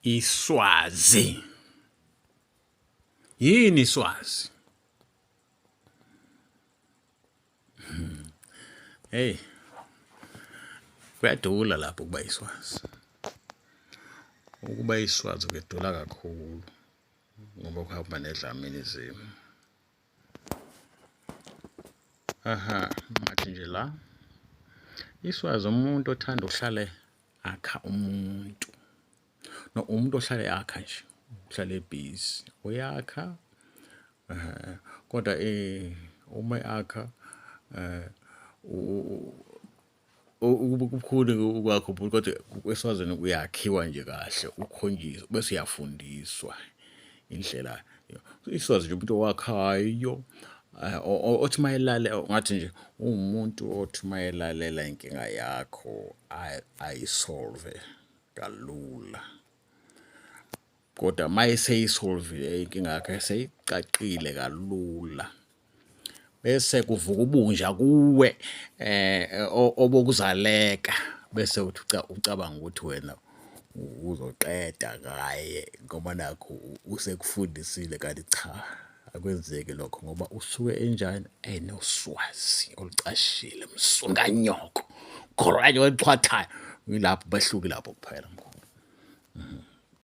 Iswazi. Yini iswazi? Hey. Kuyadula lapho ukuba iswazi. Ukuba iswazi kuyadula kakhulu ngoba kuhamba nedlaminizimu. Aha, ngathi nje la iswazi umuntu othanda uhlale akha umuntu. No umuntu ohlale akha nje, uhlale busy. Uyakha eh kodwa eh uma akha eh Kubukhulu ukwakha ubhuti kodwa eSwazini uyakhiwa nje kahle ukhonjiswe bese uyafundiswa indlela. ISwazi nje umuntu owakhayo othi uma elale ngathi nje uwumuntu othi uma elalela inkinga yakho ayisolve kalula. Kodwa uma eseyisolvile inkinga yakhe seyicacile kalula bese kuvuka ubunja kuwe eh obokuzaleka bese uthi ucabanga ukuthi wena uzoqeda ngaye ngoba nakhu usekufundisile kanti cha akwenzeki lokho ngoba usuke enjani enoswazi olucashile msunganyoko khoranye oluxhwathayo yilapho behluki lapho kuphela mkhulu.